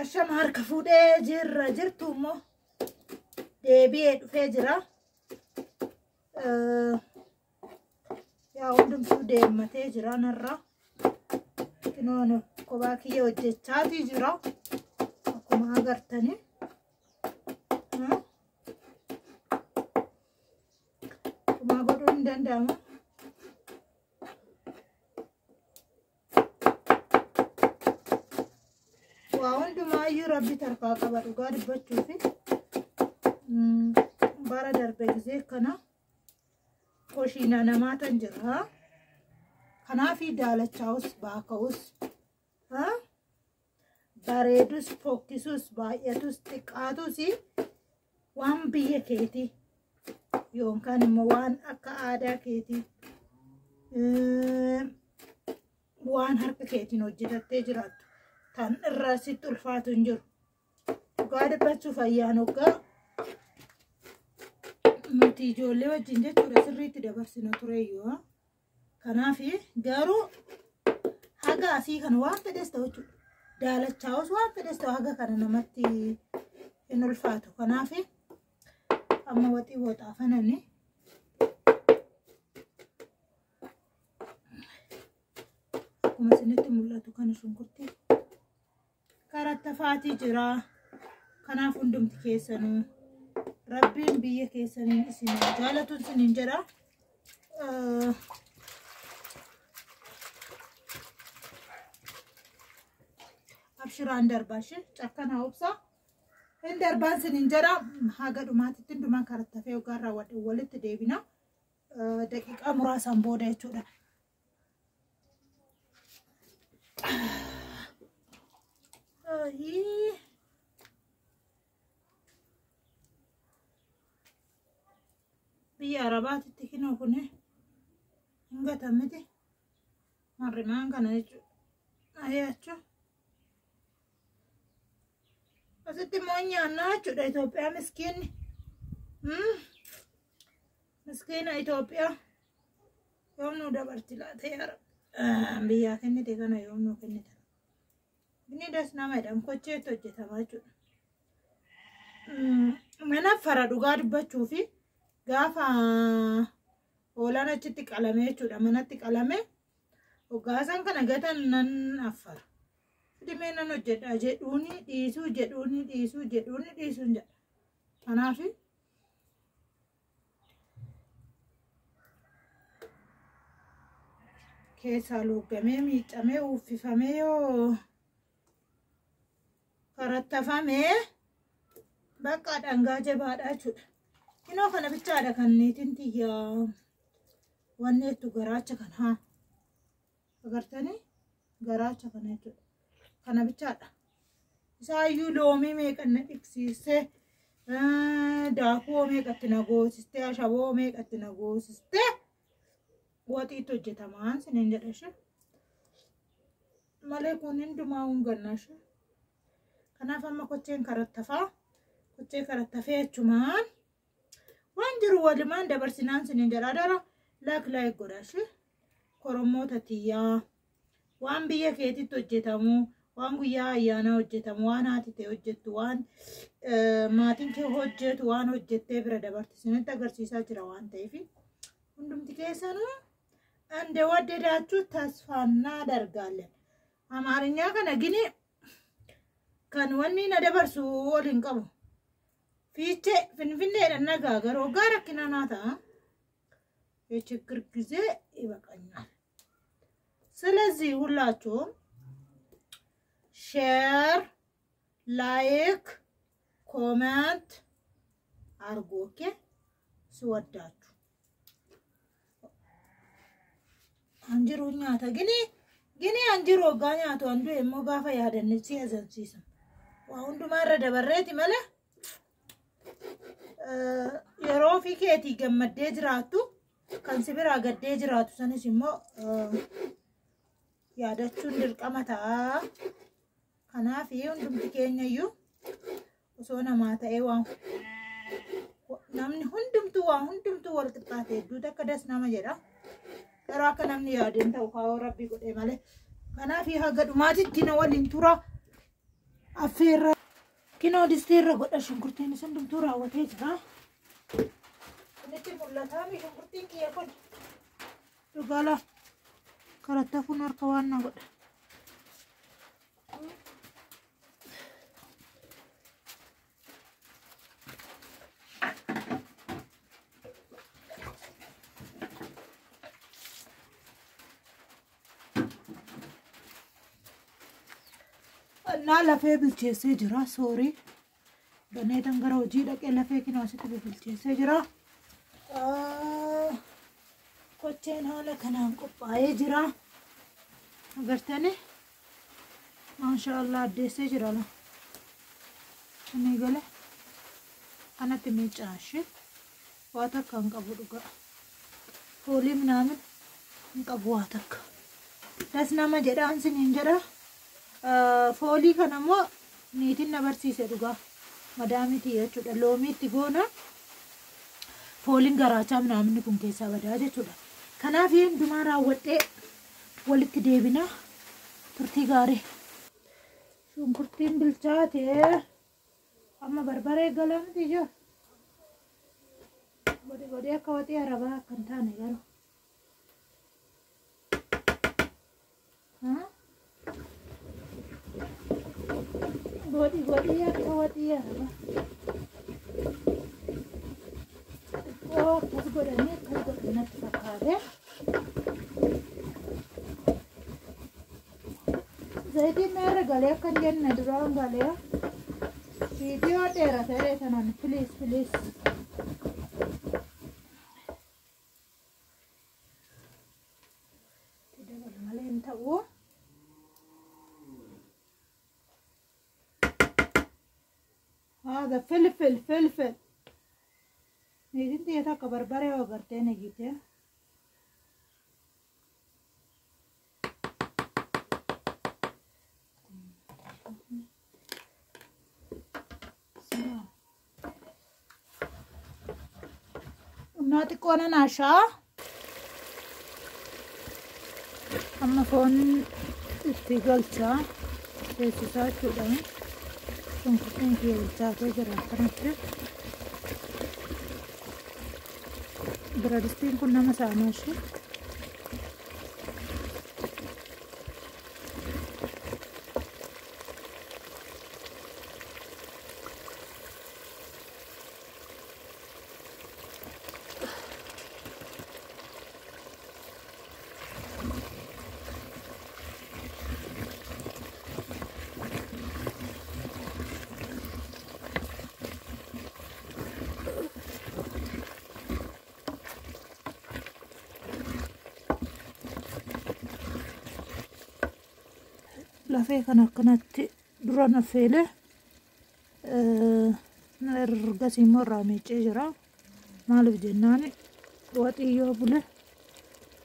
Ashama harka fuudhee jirra jirtu immoo deebi'ee dhufee jira. Yaa hundumtuu deemmatee jira narra. Kinoon kophaa kiyya hojjechaatii jira. Akkuma agartani. Akkuma godhuun hin danda'amu. Waa hundumaayyuu rabbi tarkaa qaba dhugaa dubbachuufi bara darbe gisee kana koshiina namaa tan jira. Kanaafi daalachaa'us baaka'us bareedus fokkisus baay'atus xiqqaatus waan biyya keetii yookaan immoo waan akka aadaa keetii waan harka keetiin hojjetattee jiraattu. Tan irraa sitti ulfaatu hin jiru. Dhugaa dubbachuuf ayyaan hoggaa nuti ijoollee wajjin jechuudha sirriitti dabarsina tureyyuu. Kanaaf garuu haga asii kana waan fedhes ta'u jechuudha. Daalachaa'us waan fedhes ta'u haga kana namatti hin ulfaatu. Kanaaf amma waxii woxaafanani. Akkuma isinitti mul'atu kana shunkurtii karattafaatii jira. Kanaaf hundumti keessanuu rabbiin biyya keessaniin isin jaalatu isiniin jedha. Abshiraan darbaa ishee cakkanaa obsaa. Hin darbaan isiniin jedha. Haga dhumaatitti hundumaan karattafee hoggaarraa walitti deebina. Daqiiqaa muraasaan booda jechuudha. Biyya Arabaatitti kinoo kun hin gatamiti. Marrimaan kana jechuudha. Ayyaachuu. Asitti immoo nyaannaa jechuudha Itoophiyaa miskiinni. Miskiina Itoophiyaa. Yoom nuu dabarti laata yaa Rabbi. Biyyaa kennite kana yoom nuu kennite. Inni das nama jedhamu kocheetti hojjetama jechuudha. Mana fara dhugaa dubbachuu fi gaafa hoolaan achitti qalame jechuudha. Manatti qalame hoggaasan kana gatan nan affara. Fidimee nan hojjedha jedhuuni dhiisuu jedhuuni dhiisuu jedhuuni dhiisuun jedha. Kanaaf keessaa luugamee miicamee uffifamee yoo karattafamee bakka dhangaa jabaadha jechuudha. Kinoo kana bichaadha kan niitiin tiyyaa wanni jettu garaacha kana haa agartanii garaacha kana jechuudha. Kana bichaadha. Isaayyuu loomii meeqan na dhiqsiisee daakuu meeqatti na goosistee ashaboo meeqatti na goosistee waxiitti hojjetamaan siniin jedha ishee. Malee kun hundumaa hin ganna ishee. Kanaaf amma kocheen karattafaa kochee karattafee jechumaan waan jiru walumaan dabarsinaan siniin jedha dara laak laayik godha ishee. Korommoota tiyyaa waan biyya keetitti hojjetamu waan guyyaa ayyaanaa hojjetamu waan haati ta'e hojjettu waan maatiin kee hojjetu waan hojjettee bira dabarti sinitti agarsiisaa jira waan ta'eef hundumti keessanuu እንደወደዳችሁ ተስፋ እናደርጋለን። አማርኛ kana gini kan wanni na dabarsu ol hin qabu. Fiichee finfinneedhaan nagaa garuu hoggaa rakkina naa ta'a. የችግር ጊዜ ይበቃኛል። ስለዚህ ሁላችሁም ሼር፣ ላይክ፣ ኮመንት አርጉ። ኦኬ ስወዳችሁ anjiru nyaata gini gini anjiru hoggaa nyaatu andu immoo gaafa yaadanne si azansiisa. Waa hundumaa irra dabarreeti malee yeroo ofii keetii gammaddee jiraattu kan si biraa gaddee jiraatu sanis immoo yaadachuun dirqama ta'a. Kanaaf hundumti keenya iyyuu osoo namaa ta'ee waan namni hundumtuu waan hundumtuu wal qixxaate hedduutu akka das nama jedha. Garuu akka namni yaadeen ta'u kaawoo rabbii godhee malee. Kanaaf haga dhumaatitti na waliin tura. Affeerra kinoo distiirra godha shunkurtiin isin hundumtuu raawwatee jira. Isinitti mul'ataa mi shunkurtiin kiyya kun? Dhugaala karattafuun harka waan na godha. Naa lafee bilcheessee jira soorii. Baneetan gara hojii dhaqee lafee kinoo asitti bilcheessee jira. Kocheen haala kanaan qophaa'ee jira. Agartanii? Maashaallah addeessee jira la. Inni gale kanatti miicaa ishee waa takka hin qabu dhugaa. Foolii minaamin hin qabu waa takka. Das nama jedhaan siniin jedha. Foolii kana immoo niitiin na barsiise dhugaa. Madaamitii jechuudha. Loomii itti goona. Fooliin garaachaa minaaminni kun keessaa badaa jechuudha. Kanaaf hundumaa raawwadhee walitti deebina. Turtii gaarii. Shunkurtiin bilchaatee amma barbaree galamti jiru. Godhe godhee akka waxii arabaa akka hin taane garuu. Godhi godhee akka waxii arabaa. Xiqqoo akkas godhanii akkas godhan natti fakkaate. Zayitiin meerra galee akka hin jenne duraan galee. Viidiyoo dheerata jedhee sanaan please please. Itti dabalu malee hin ta'u. هذا فلفل فلفل. Niitiin xiyya takka barbaree yoo agartee nagite. Humnaa xiqqoo nan haashaa. Amma foon itti galchaa teessisaa jechuudha. Shunkurtiin kiyya bilchaatee jira akkanatti. Biradistiin kun nama saama ishee. Lafee kana akkanatti dura naffeele ergasii immoo irraa miicee jira. Maaliif jennaan waxii yoo bule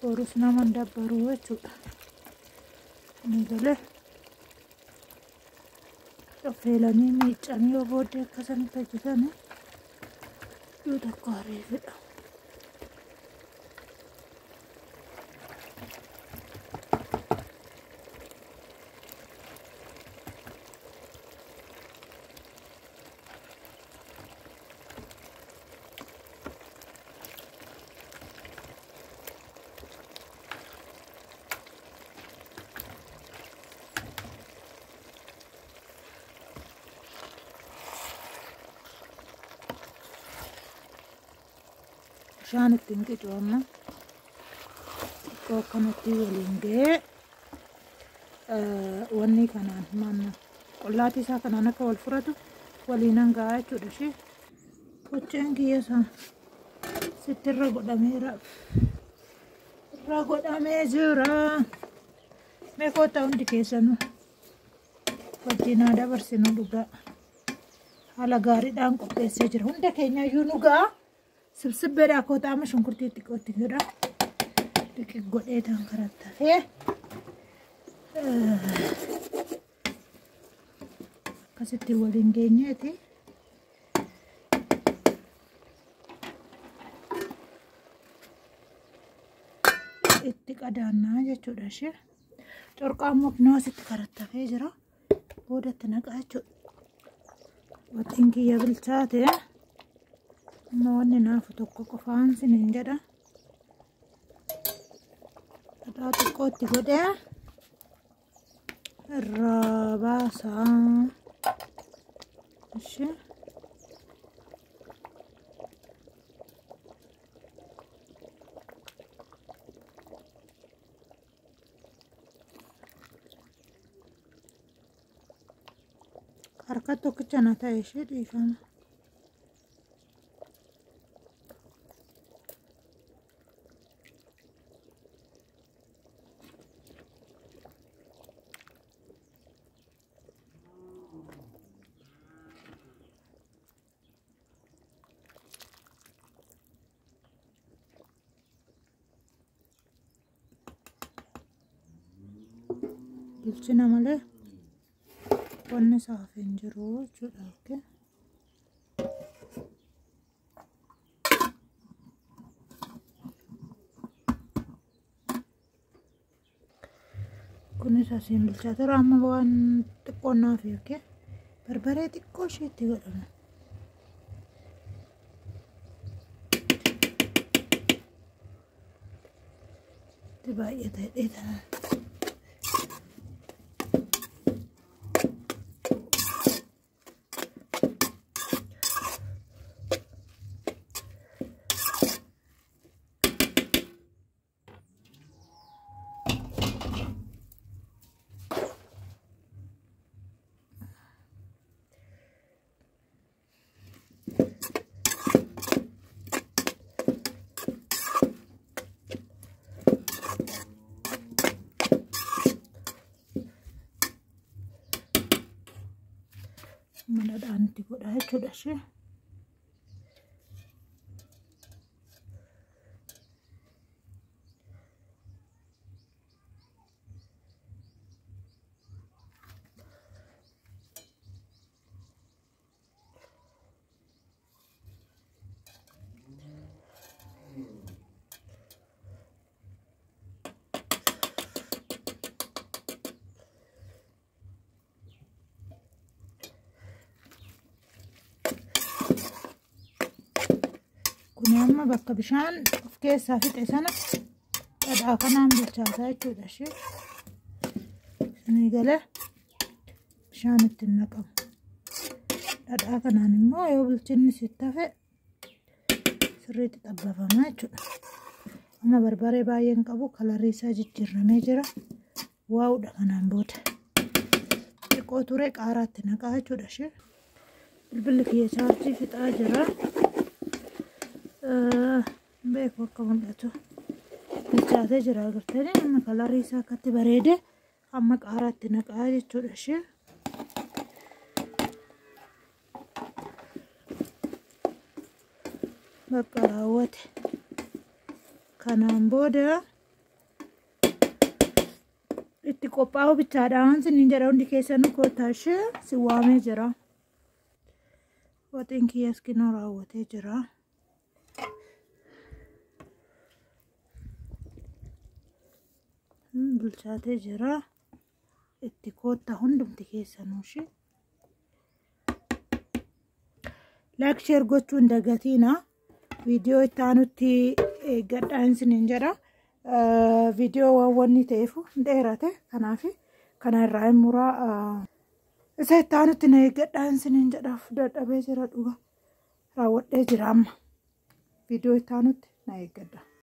borus nama hin dabbaru jechuudha. Ni galee affeelanii miicanii yoo booddee akkasanitti hojjetan yoo tokko ariifidha. Bishaan ittiin qicu amma xiqqoo akkanatti waliin ga'ee wanni kanaan maanna qollaatii isaa kanaan akka wal furatu waliin hanga'a jechuudha ishee. Kocheen kiyya isaa sitti irra godhameera. Irra godhamee jira. Mee koottaa hundi keessanuu wajjin haa dabarsinu dhugaa. Haala gaariidhaan qopheessee jira. Hunda keenya iyyuu nu ga'a. Sibsibbeedhaa koota amma shunkurtii xiqqootti godha. Xiqqi godhee tan karattafee. Akkasitti waliin geenyeeti. Itti qadaannaa jechuudha ishee. Corqaa immoo kinoo asitti karattafee jira. Boodatti naqaa jechuudha. Waxiin kiyya bilchaate amma wanni naafu tokko qofaan siniin jedha. Dhadhaa xiqqootti godhee irraa baasaa. Ishee harka tokkicha na ta'e ishee dhiifama. Bilchina malee wanni isaaf hin jiru jechuudha. Kunis asiin bilchaateera. Amma waan xiqqoo naaf yookiin barbaree xiqqoo isheetti godhama. Itti baay'ata hidhee tanaan. Mana dhadhaan itti godha jechuudha ishee. Kun amma bakka bishaan of keessaa fixe sana dhadhaa kanaan bilchaataa jechuudha ishee. Isinii galee bishaan itti hin naqamu. Dhadhaa kanaan immoo yoo bilchinni sitti hafe sirriitti xabbafama jechuudha. Amma barbaree baay'een qabu kalarii isaa jijjiiramee jira. Waa'uudha kanaan booda. Xiqqoo ture qaaraatti naqaa jechuudha ishee. Bilbilli kiyya chaarjii fixaa jira. Beeku akka mul'atu bilchaatee jira agartanii amma kalarii isaa akkatti bareede amma qaaraatti naqaa jechuudha ishee. Bakka raawwate kanaan booda itti qophaa'uu bichaadhaan siniin jedha hundi keessanuu koottaa ishee si waamee jira. Waxiin kiyyaas kinoo raawwatee jira. Bilchaatee jira. Itti koottaa hundumti keessanuu ishee. Like share gochuu hin dagatiina. Viidiyoo itti aanutti eeggadhaa isiniin jedha. Viidiyoo waan wanni ta'eef dheerate kanaaf kana irraa hin muraa. Isa itti aanutti na eeggadhaa isiniin jedha. Dadhabee jira dhuga. Raawwadhee jira amma. Viidiyoo itti aanutti na eeggadha.